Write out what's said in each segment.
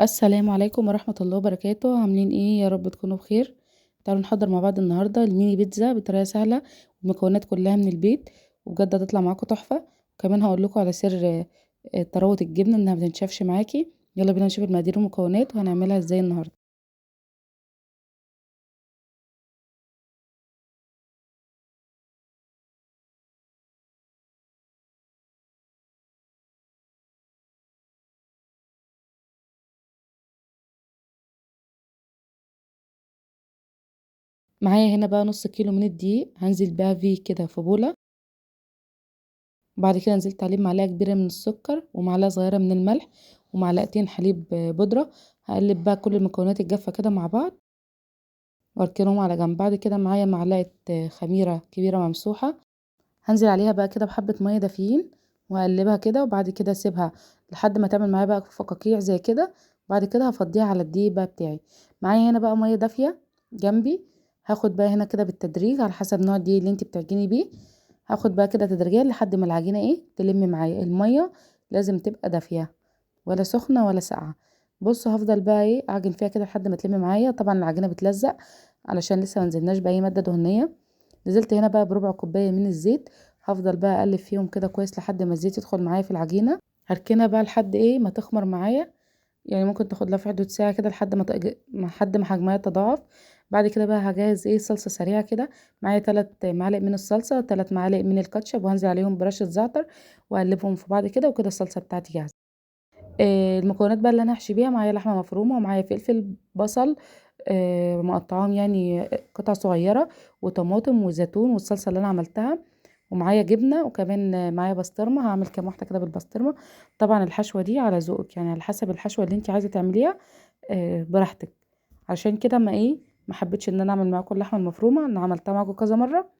السلام عليكم ورحمة الله وبركاته. عاملين ايه؟ يا رب تكونوا بخير. تعالوا نحضر مع بعض النهاردة الميني بيتزا بطريقة سهلة ومكونات كلها من البيت، وبجد هتطلع معاكم تحفة. وكمان هقول لكم على سر طراوة الجبنة انها ما بتنشفش معاكي. يلا بينا نشوف المقادير والمكونات وهنعملها ازاي النهاردة. معايا هنا بقى نص كيلو من الدقيق، هنزل بقى فيه كده في بولة. بعد كده نزلت عليه بمعلقة كبيرة من السكر ومعلقة صغيرة من الملح ومعلقتين حليب بودرة. هقلب بقى كل المكونات الجافة كده مع بعض واركنهم على جنب. بعد كده معايا معلقة خميرة كبيرة ممسوحة، هنزل عليها بقى كده بحبة مية دافيين وهقلبها كده، وبعد كده اسيبها لحد ما تعمل معايا بقى فقاقيع زي كده. بعد كده هفضيها على الدقيق بقى بتاعي. معايا هنا بقى مية دافية جنبي، هاخد بقى هنا كده بالتدريج على حسب نوع الدقيق اللي انت بتعجني بيه. هاخد بقى كده تدريجيا لحد ما العجينة تلم معايا. المية لازم تبقى دافيه، ولا سخنة ولا ساقعه. بصوا هفضل بقى اعجن فيها كده لحد ما تلم معايا. طبعا العجينة بتلزق علشان لسه ما نزلناش باي مادة دهنية. نزلت هنا بقى بربع كوباية من الزيت، هفضل بقى اقلب فيهم كده كويس لحد ما الزيت يدخل معايا في العجينة. هركنها بقى لحد ما تخمر معايا، يعني ممكن تاخد لها في حدود ساعة كده لحد ما حجمها يتضاعف. بعد كده بقى هجهز صلصه سريعة كده. معايا 3 معالق من الصلصه، 3 معالق من الكاتشب، وهنزل عليهم برشه زعتر واقلبهم في بعض كده، وكده الصلصه بتاعتي جاهزة. المكونات بقى اللي انا هحشي بيها، معايا لحمه مفرومه ومعايا فلفل، بصل، مقطعاهم قطع صغيرة، وطماطم وزيتون والصلصه اللي انا عملتها، ومعايا جبنه، وكمان معايا بسطرمه. هعمل كام واحدة كده بالبسطرمه. طبعا الحشوه دي على ذوقك، يعني على حسب الحشوه اللي انت عايزه تعمليها، براحتك. عشان كده ما حبيتش ان انا اعمل معاكم اللحمة المفرومه، انا عملتها معاكم كذا مرة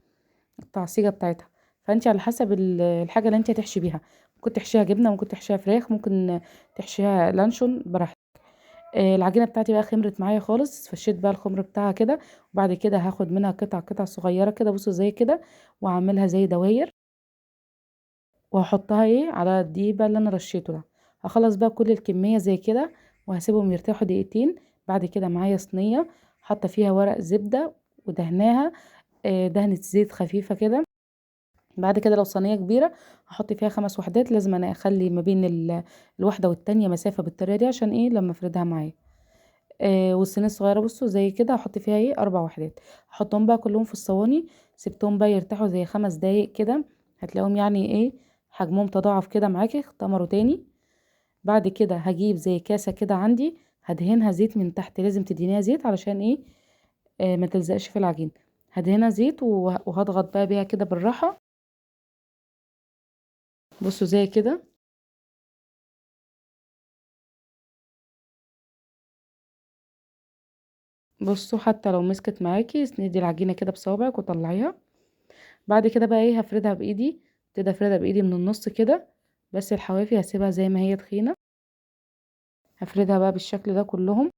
التعصيجه بتاعتها. فانت على حسب الحاجة اللي انت هتحشي بيها، ممكن تحشيها جبنه، ممكن تحشيها فراخ، ممكن تحشيها لانشون، براحتك. العجينة بتاعتي بقى خمرت معايا خالص، فشيت بقى الخمر بتاعها كده. وبعد كده هاخد منها قطع قطع صغيرة كده، بصوا زي كده، واعملها زي دواير، وهحطها على الدقيق بقى اللي انا رشيته ده. هخلص بقى كل الكمية زي كده وهسيبهم يرتاحوا دقيقتين. بعد كده معايا صينية حاطه فيها ورق زبدة ودهناها، دهنه زيت خفيفة كده. بعد كده لو صينية كبيرة هحط فيها 5 وحدات. لازم انا اخلي ما بين الواحدة والتانية مسافة بالطريقة دي عشان لما افردها معايا. والصينيه الصغيرة بصوا زي كده هحط فيها 4 وحدات. هحطهم بقى كلهم في الصواني. سبتهم بقى يرتاحوا زي 5 دقايق كده، هتلاقيهم حجمهم تضاعف كده معاكي، اختمروا تاني. بعد كده هجيب زي كاسه كده عندي، هدهنها زيت من تحت. لازم تدهنيها زيت علشان ما تلزقش في العجين. هدهنها زيت وهضغط بقى بيها كده بالراحة، بصوا زي كده. بصوا حتى لو مسكت معاكي اسندي العجينة كده بصوابعك وطلعيها. بعد كده بقى هفردها بايدي، ابتدي افردها بايدي من النص كده، بس الحوافي هسيبها زي ما هي تخينة. هفردها بقى بالشكل ده كلهم.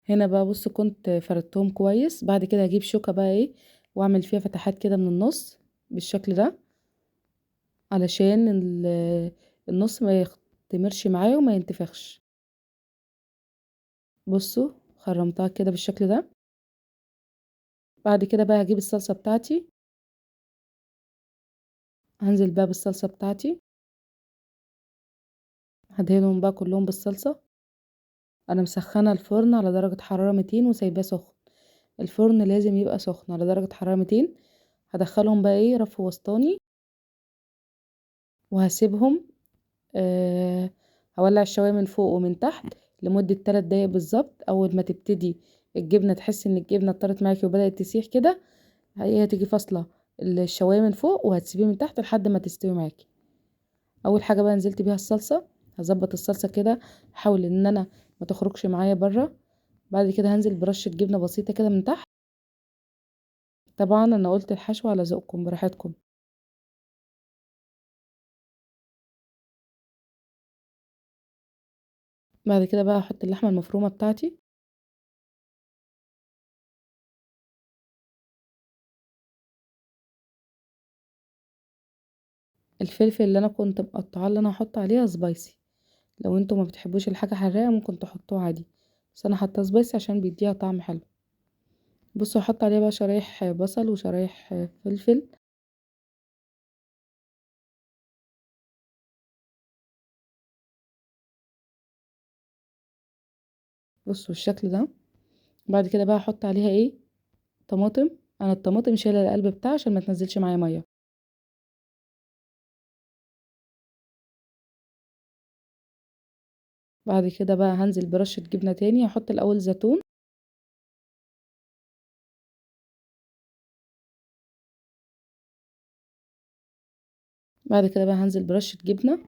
هنا بقى بصوا كنت فردتهم كويس. بعد كده هجيب شوكة بقى واعمل فيها فتحات كده من النص بالشكل ده، علشان النص ما يختمرش معايا وما ينتفخش. بصوا خرمتها كده بالشكل ده. بعد كده بقى هجيب الصلصة بتاعتي، هنزل بقى بالصلصة بتاعتي، هدهنهم بقى كلهم بالصلصة. انا مسخنه الفرن على درجه حرارة 200 وسايباه سخن. الفرن لازم يبقى سخن على درجه حرارة 200. هدخلهم بقى رف وسطاني وهسيبهم، هولع الشوايه من فوق ومن تحت لمدة 3 دقايق بالظبط. اول ما تبتدي الجبنة تحس ان الجبنة اتطرت معاكي وبدات تسيح كده، هي هتيجي فاصلة الشوايه من فوق وهتسيبيه من تحت لحد ما تستوي معاكي. اول حاجة بقى نزلت بيها الصلصه، هظبط الصلصه كده، احاول ان انا ما تخرجش معايا بره. بعد كده هنزل برشه جبنه بسيطة كده من تحت. طبعا انا قلت الحشو على ذوقكم براحتكم. بعد كده بقى هحط اللحمة المفرومه بتاعتي. الفلفل اللي انا كنت مقطعاه اللي انا هحط عليها spicy، لو انتوا ما بتحبوش الحاجة حراقه ممكن تحطوه عادي، بس انا حاطاه spicy عشان بيديها طعم حلو. بصوا هحط عليها بقى شرايح بصل وشرايح فلفل. بصوا الشكل ده. بعد كده بقى هحط عليها ايه؟ طماطم. انا الطماطم شايله القلب بتاعها عشان ما تنزلش معايا مية. بعد كده بقى هنزل برشه جبنه تاني. هحط الاول زيتون، بعد كده بقى هنزل برشه جبنه،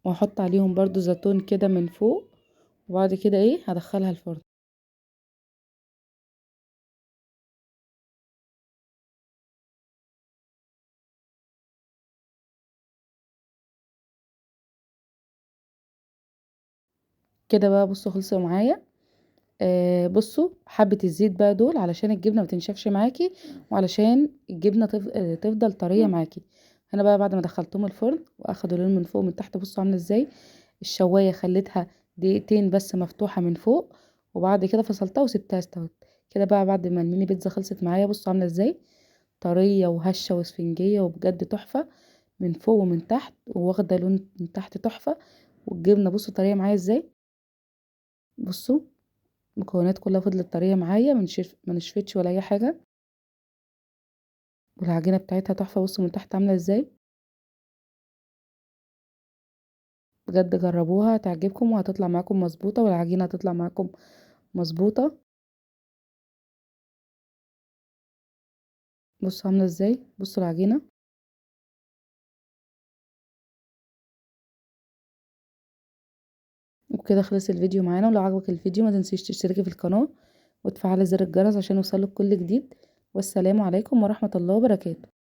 واحط عليهم برضو زيتون كده من فوق. وبعد كده ايه؟ هدخلها الفرن. كده بقى بصوا خلصوا معايا. بصوا حبة الزيت بقى دول علشان الجبنة ما تنشفش معاكي، وعلشان الجبنة تفضل طرية معاكي. انا بقى بعد ما دخلتهم الفرن واخدوا لون من فوق ومن تحت، بصوا عاملة ازاي. الشواية خليتها دقيقتين بس مفتوحة من فوق، وبعد كده فصلتها وسبتها استوت كده. بقى بعد ما الميني بيتزا خلصت معايا بصوا عاملة ازاي، طرية وهشة واسفنجية وبجد تحفة من فوق ومن تحت، وواخدة لون من تحت تحفة. والجبنة بصوا طرية معايا ازاي. بصوا المكونات كلها فضلت طرية معايا، ما نشفتش ولا اي حاجة، والعجينة بتاعتها تحفة. بصوا من تحت عاملة ازاي، بجد جربوها هتعجبكم وهتطلع معاكم مظبوطة، والعجينة هتطلع معاكم مظبوطة. بصوا عاملة ازاي، بصوا العجينة. وبكده خلص الفيديو معانا. ولو عجبك الفيديو ما تنسيش تشتركي في القناة وتفعلي زر الجرس عشان يوصلك كل جديد. والسلام عليكم ورحمة الله وبركاته.